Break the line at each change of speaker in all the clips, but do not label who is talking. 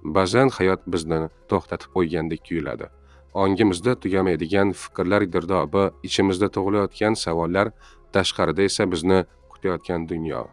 Ba'zan hayot bizni to'xtatib qo'ygandek tuyuladi. Ongimizda tugamaydigan fikrlar girdobi, ichimizda tug'ilayotgan savollar, tashqarida esa bizni kutayotgan dunyo.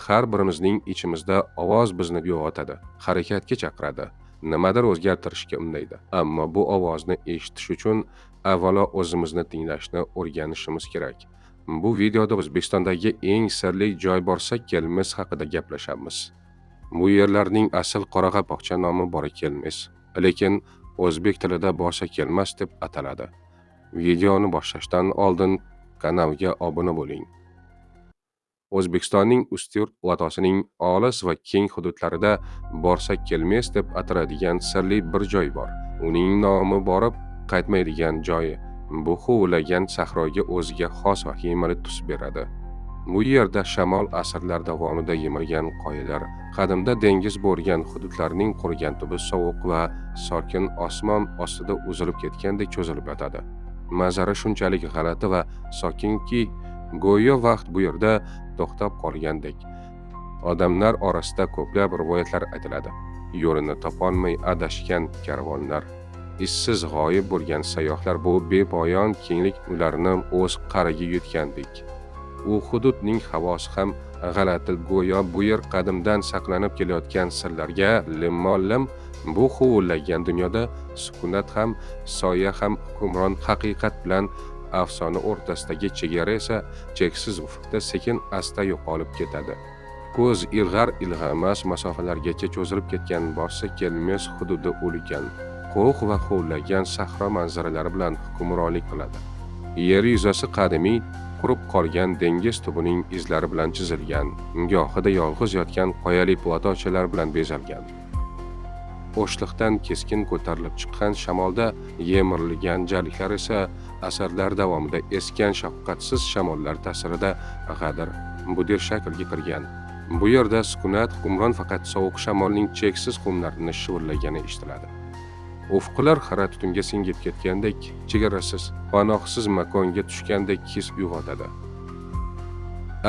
Har birimizning ichimizda ovoz bizni uyg'otadi, harakatga chaqiradi, nimadir o'zgartirishga undaydi. Ammo bu ovozni eshitish uchun avvalo o'zimizni tinglashni o'rganishimiz kerak. Bu videoda O'zbekistondagi eng sirli joy Borsa Kelmes haqida gaplashamiz. Bu yerlarning asl qoraqalpoqcha nomi Bora Kelmes, lekin o'zbek tilida Borsa Kelmas deb ataladi. Videoni boshlashdan oldin kanalga obuna bo'ling. O'zbekistonning Ustyurt platosining olis va keng hududlarida Borsa Kelmes deb ataladigan sirli bir joy bor. Uning nomi borib qaytmaydigan joyi. Bu huvillagan sahroga o'ziga xos vahimali tus beradi. Bu yerda shamol asrlar davomida yemirgan qoyalar, qadimda dengiz bo'lgan hududlarning qurigan tubi sovuq va sokin osmon ostida uzilib ketgandek cho'zilib yotadi. Manzara shunchalik g'alati va sokinki, go'yo vaqt bu yerda to'xtab qolgandek. Odamlar orasida ko'plab rivoyatlar aytiladi. Yo'lini topolmay adashgan karvonlar, izsiz g'oyib bo'lgan sayyohlar bu bepoyon kenglik ularni o'z qariga yutgandek. U hududning havosi ham g'alati, go'yo bu yer qadimdan saqlanib kelayotgan sirlarga limmo-lim. Bu huvillagan dunyoda sukunat ham, soya ham hukmron haqiqat bilan afsona o'rtasidagi chegara esa cheksiz ufqda sekin asta yo'qolib ketadi. Ko'z ilg'ar ilg'amas masofalargacha cho'zilib ketgan Borsa Kelmes hududi ulkan, qo'q va huvillagan sahro manzaralari bilan hukmronlik qiladi. Yer yuzasi qadimiy qurib qolgan dengiz tubining izlari bilan chizilgan, gohida yolg'iz yotgan qoyali platochalar bilan bezalgan. Bo'shliqdan keskin ko'tarilib chiqqan shamolda yemirilgan jarliklar esa asrlar davomida esgan shafqatsiz shamollar ta'sirida g'adir budir shaklga kirgan. Bu yerda sukunat hukmron, faqat sovuq shamolning cheksiz qumlarini shivirlagani eshitiladi. Ufqlar xira tutunga singib ketgandek, chegarasiz, panohsiz makonga tushgandek his uyg'otadi.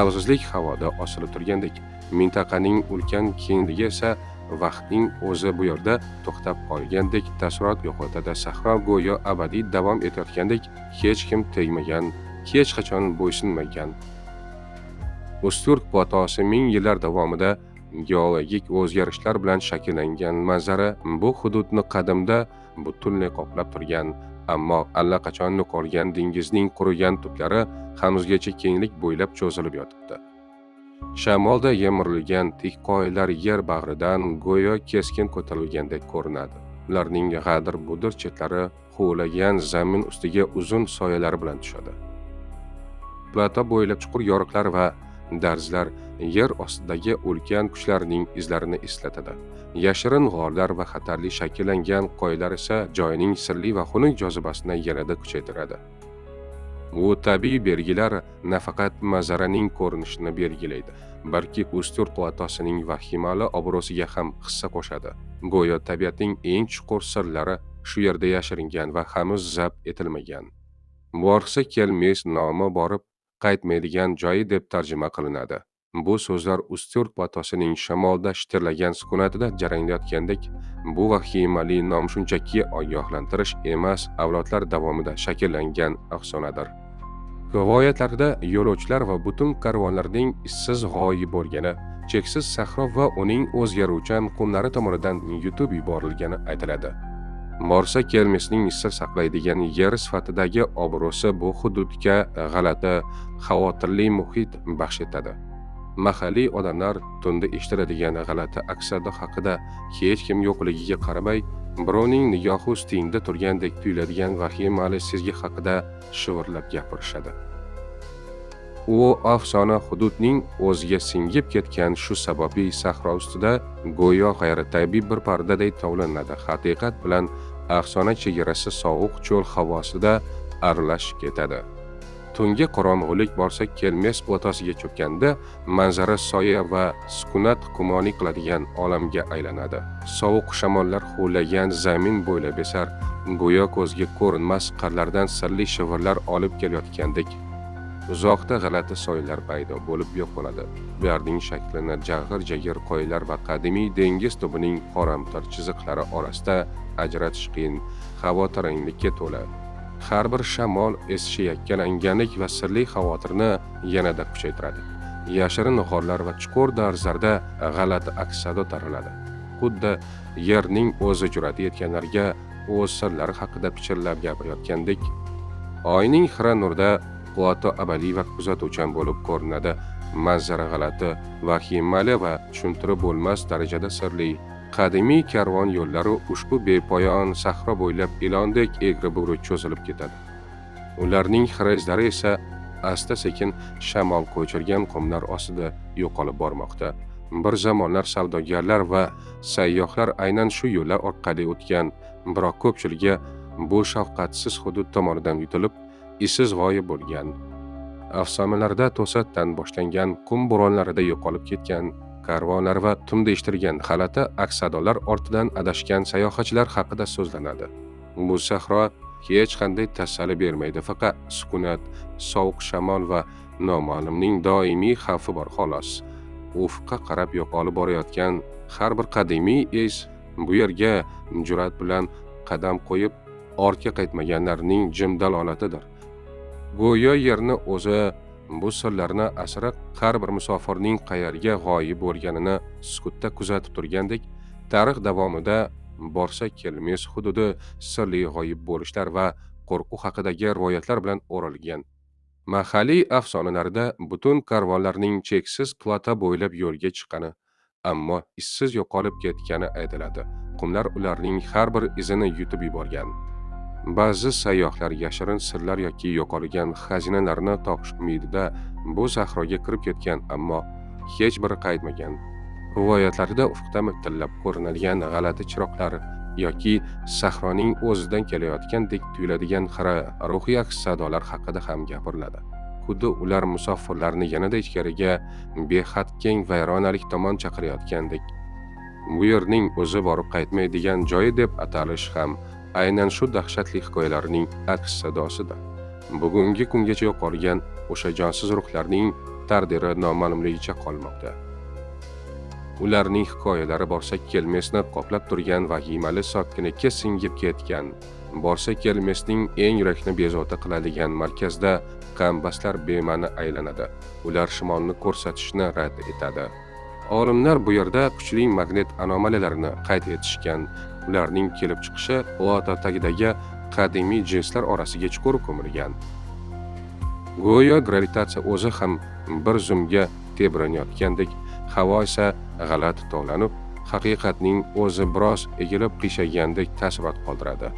Alg'izlik havoda osilib turgandek, mintaqaning ulkan kengligi esa vaqtning o'zi bu yerda to'xtab qolgandek taassurot yo'qotadi. Sahro go'yo abadiy davom etayotgandek, hech kim tegmagan, hech qachon bo'ysunmagan. Ustyurt platosi ming yillar davomida geologik o'zgarishlar bilan shakllangan manzara bu hududni qadimda butunlay qoplab turgan, ammo allaqachon yo'qolgan dengizning qurigan tublari hanuzgacha kenglik bo'ylab cho'zilib yotibdi. Shamolda yemirilgan tik qoyalar yer bag'ridan go'yo keskin ko'tarilgandek ko'rinadi. Ularning g'adir-budir chetlari huvillagan zamin ustiga uzun soyalari bilan tushadi. Plato bo'ylab chuqur yoriqlar va darzlar yer ostidagi ulkan kuchlarning izlarini eslatadi. Yashirin g'orlar va xatarli shakllangan qoyalar esa joyning sirli va xunuk jozibasini yanada kuchaytiradi. Bu tabiiy belgilar nafaqat manzaraning ko'rinishini belgilaydi, balki Ustyurt platosining vahimali obro'siga ham hissa qo'shadi. Go'yo tabiatning eng chuqur sirlari shu yerda yashiringan va hanuz zabt etilmagan. Borsa Kelmes nomi borib qaytmaydigan joyi deb tarjima qilinadi. Bu so'zlar Ustyurt platosining shamolda shitirlagan sukunatida jaranglayotgandek, bu vahimali nom shunchaki ogohlantirish emas, avlodlar davomida shakllangan afsonadir. Rivoyatlarda yo'lovchilar va butun karvonlarning izsiz g'oyib bo'lgani, cheksiz sahro va uning o'zgaruvchan qumlari tomonidan yutib yuborilgani aytiladi. Borsa Kelmesning sir saqlaydigan yer sifatidagi obro'si bu hududga g'alati, xavotirli muhit baxsh etadi. Mahalliy odamlar tunda eshitiladigan g'alati aks-sado haqida hech kim yo'qligiga qaramay, birovning nigohi ustingda turgandek tuyuladigan vahimali sezgi haqida shivirlab gapirishadi. U afsona hududning o'ziga singib ketgan, shu sababli sahro ustida go'yo g'ayritabiiy bir pardaday tovlanadi. Haqiqat bilan afsona chegarasi sovuq cho'l havosida aralash ketadi. Tungi qorong'ulik Borsa Kelmes platosiga cho'kkanda manzara soya va sukunat hukmronlik qiladigan olamga aylanadi. Sovuq shamollar huvillagan zamin bo'ylab esar, go'yo ko'zga ko'rinmas qarlardan sirli shivirlar olib kelayotgandek. Uzoqda g'alati soylar paydo bo'lib yo'qoladi. Ularning shaklini jag'ir-jag'ir qoyalar va qadimiy dengiz tubining qoramtir chiziqlari orasida ajratish qiyin, xavotiranglikka to'la. Har bir shamol esishi yakkalanganlik va sirli xavotirni yanada kuchaytiradi. Yashirin g'orlar va chuqur darzlarda g'alati aks-sado taraladi. Xuddi yerning o'zi jur'ati yetganlarga o'z sirlari haqida pichirlab gapirayotgandek. Oyning xira nurida quvvati abadiy va kuzatuvchan bo'lib ko'rinadi. Manzara g'alati, vahimali va tushuntirib bo'lmas darajada sirli. Qadimiy karvon yo'llari ushbu bepoyon sahro bo'ylab ilondek egri-bugri cho'zilib ketadi. Ularning xira izlari esa asta-sekin shamol ko'chirgan qumlar ostida yo'qolib bormoqda. Bir zamonlar savdogarlar va sayyohlar aynan shu yo'llar orqali o'tgan, biroq ko'pchiligi bu shafqatsiz hudud tomonidan yutilib, izsiz g'oyib bo'lgan. Afsonalarda to'satdan boshlangan qum bo'ronlarida yo'qolib ketgan karvonlar va tumda eshitilgan g'alati aks-sadolar ortidan adashgan sayohatchilar haqida so'zlanadi. Bu sahro hech qanday tasalli bermaydi, faqat sukunat, sovuq shamol va noma'lumning doimiy xavfi bor xolos. Ufqqa qarab yo'qolib borayotgan har bir qadimiy iz bu yerga jur'at bilan qadam qo'yib ortga qaytmaganlarning jim dalolatidir. Go'yo yerni o'zi bu sirlarni asrab, har bir musofirning qayerga g'oyib bo'lganini sukutda kuzatib turgandek, tarix davomida borsa kelmes hududi sirli g'oyib bo'lishlar va qo'rquv haqidagi rivoyatlar bilan o'ralgan. Mahalliy afsonalarda butun karvonlarning cheksiz plato bo'ylab yo'lga chiqqani, ammo izsiz yo'qolib ketgani aytiladi. Qumlar ularning har bir izini yutib yuborgan. Ba'zi sayyohlar yashirin sirlar yoki yo'qolgan xazinalarni topish umidida bu sahroga kirib ketgan, ammo hech biri qaytmagan. Rivoyatlarda ufqda miltillab ko'rinadigan g'alati chiroqlar yoki sahroning o'zidan kelayotgandek tuyuladigan xira ruhiy aks-sadolar haqida ham gapiriladi. Xuddi ular musofirlarni yanada ichkariga, behad keng vayronalik tomon chaqirayotgandek. Bu yerning o'zi borib qaytmaydigan joyi deb atalish ham aynan shu dahshatli hikoyalarning aks-sadosidir. Bugungi kungacha yo'qolgan o'sha jonsiz ruhlarning taqdiri noma'lumligicha qolmoqda. Ularning hikoyalari borsa kelmesni qoplab turgan vahimali sokinlikka singib ketgan. Borsa kelmesning eng yurakni bezovta qiladigan markazda qambaslar bema'ni aylanadi. Ular shimolni ko'rsatishni rad etadi. Olimlar bu yerda kuchli magnit anomaliyalarini qayd etishgan. Ularning kelib chiqishi plato tagidagi qadimiy jinslar orasiga chuqur ko'milgan. Go'yo gravitatsiya o'zi ham bir zumga tebranayotgandek, havo esa g'alati tovlanib, haqiqatning o'zi biroz egilib qiyshagandek taassurot qoldiradi.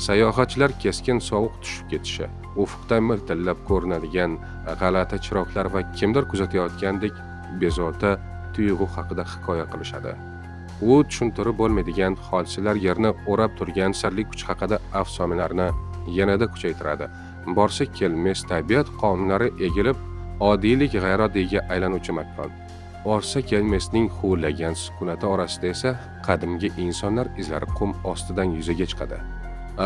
Sayohatchilar keskin sovuq tushib ketishi, ufqda miltillab ko'rinadigan g'alati chiroqlar va kimdir kuzatayotgandek bezovta tuyg'u haqida hikoya qilishadi. U tushuntirib bo'lmaydigan hodisalar yerni o'rab turgan sirli kuch haqida afsonalarni yanada kuchaytiradi. Borsa kelmes tabiat qonunlari egilib, oddiylik g'ayroddiyga aylanuvchi makon. Borsa kelmesning huvillagan sukunati orasida esa qadimgi insonlar izlari qum ostidan yuzaga chiqadi.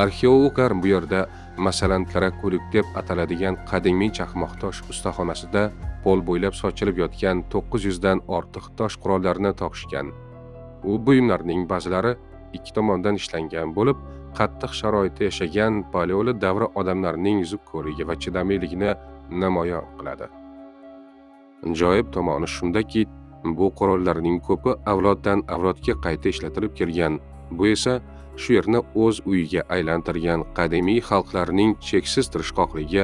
Arxeologlar bu yerda, masalan, Karakulik deb ataladigan qadimiy chaqmoqtosh ustaxonasida pol bo'ylab sochilib yotgan 900 dan ortiq tosh qurollarni topishgan. U buyumlarning ba'zilari ikki tomondan ishlangan bo'lib, qattiq sharoitda yashagan paleolit davri odamlarining yuzi ko'rigi va chidamliligini namoyon qiladi. Ajoyib tomoni shundaki, bu qurollarning ko'pi avloddan avlodga qayta ishlatilib kelgan. Bu esa shu yerni o'z uyiga aylantirgan qadimiy xalqlarning cheksiz tirishqoqligi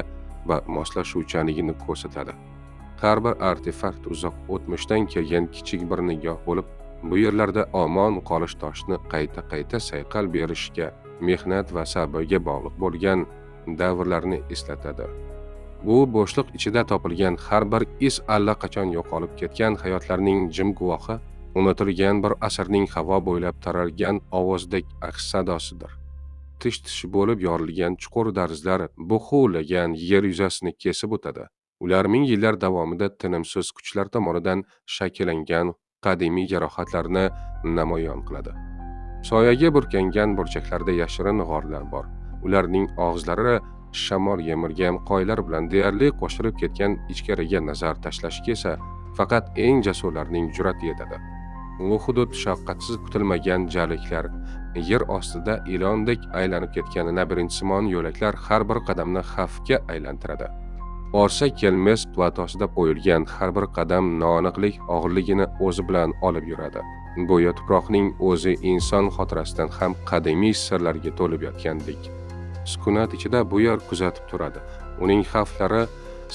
va moslashuvchanligini ko'rsatadi. Har bir artefakt uzoq o'tmishdan kelgan kichik bir nigoh bo'lib, bu yerlarda omon qolish toshni qayta-qayta sayqal berishga, mehnat va sabrga bog'liq bo'lgan davrlarni eslatadi. Bu bo'shliq ichida topilgan har bir iz allaqachon yo'qolib ketgan hayotlarning jim guvohi, unutilgan bir asrning havo bo'ylab taralgan ovozdek aks-sadosidir. Tish-tish bo'lib yorilgan chuqur darzlar bu huvillagan yer yuzasini kesib o'tadi. Ular ming yillar davomida tinimsiz kuchlar tomonidan shakllangan qadimiy jarohatlarni namoyon qiladi. Soyaga burkangan burchaklarda yashirin g'orlar bor. Ularning og'izlari Shamol yemirgan qoyalar bilan deyarli qo'shilib ketgan ichkariga nazar tashlashga esa faqat eng jasurlarning jur'ati yetadi. U hudud shafqatsiz kutilmagan jarliklar, yer ostida ilondek aylanib ketgan labirintsimon yo'laklar har bir qadamni xavfga aylantiradi. Borsa kelmes platosida qo'yilgan har bir qadam noaniqlik og'irligini o'zi bilan olib yuradi. Go'yo tuproqning o'zi inson xotirasidan ham qadimiy sirlarga to'lib yotgandek. Sukunat ichida bu yer kuzatib turadi. Uning xavflari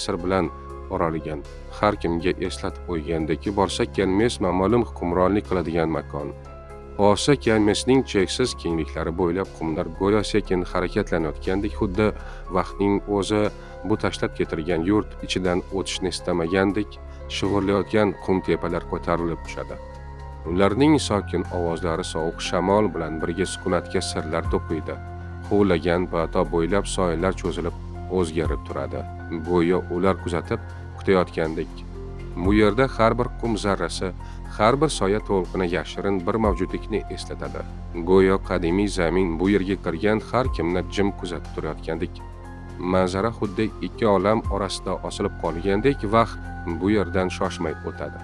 sir bilan o'ralgan, har kimga eslatib qo'ygandek, borsa kelmes noma'lum hukmronlik qiladigan makon. Borsa kelmesning cheksiz kengliklari bo'ylab qumlar go'yo sekin harakatlanayotgandek, xuddi vaqtning o'zi bu tashlab ketilgan yurt ichidan o'tishni istamagandek shug'urlayotgan qum tepalar ko'tarilib tushadi. Ularning sokin ovozlari sovuq shamol bilan birga sukunatga sirlar to'qiydi. Huvillagan plato bo'ylab soyalar cho'zilib o'zgarib turadi. Go'yo ular kuzatib kutayotgandek. Bu yerda har bir qum zarrasi, har bir soya to'lqini yashirin bir mavjudlikni eslatadi. Go'yo qadimiy zamin bu yerga kirgan har kimni jim kuzatib turayotgandek. Manzara xuddi ikki olam orasida osilib qolgandek, vaqt bu yerdan shoshmay o'tadi.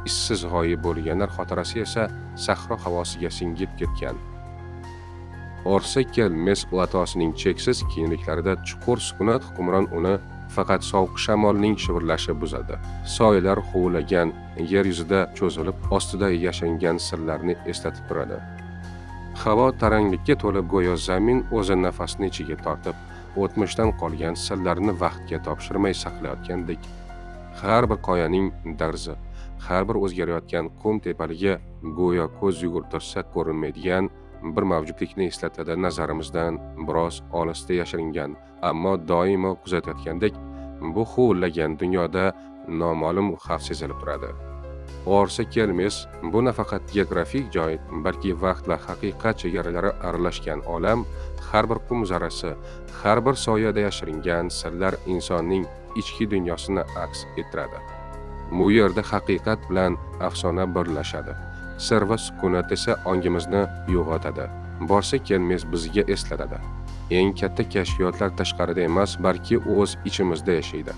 Izsiz g'oyib bo'lganlar xotirasi esa sahro havosiga singib ketgan. Borsa kelmes platosining cheksiz kengliklarida chuqur sukunat hukmron, uni faqat sovuq shamolning shivirlashi buzadi. Soyalar huvillagan yer yuzida cho'zilib, ostida yashingan sirlarni eslatib turadi. Havo taranglikka to'lib, go'yo zamin o'zi nafasini ichiga tortib, o'tmishdan qolgan sirlarni vaqtga topshirmay saqlayotgandek. Har bir qoyaning darzi, har bir o'zgarayotgan qum tepaligi go'yo ko'z yugurtirsa ko'rinmaydigan bir mavjudlikni eslatadi. Nazarimizdan biroz olisda yashiringan, ammo doimo kuzatayotgandek bu huvillagan dunyoda noma'lum xavf sezilib turadi. Borsa kelmes bu nafaqat geografik joy, balki vaqt va haqiqat chegaralari aralashgan olam. Har bir qum zarrasi, har bir soyada yashiringan sirlar insonning ichki dunyosini aks ettiradi. Bu yerda haqiqat bilan afsona birlashadi. Sir va sukunat esa ongimizni uyg'otadi. Borsa kelmes bizga eslatadi. Eng katta kashfiyotlar tashqarida emas, balki o'z ichimizda yashaydi.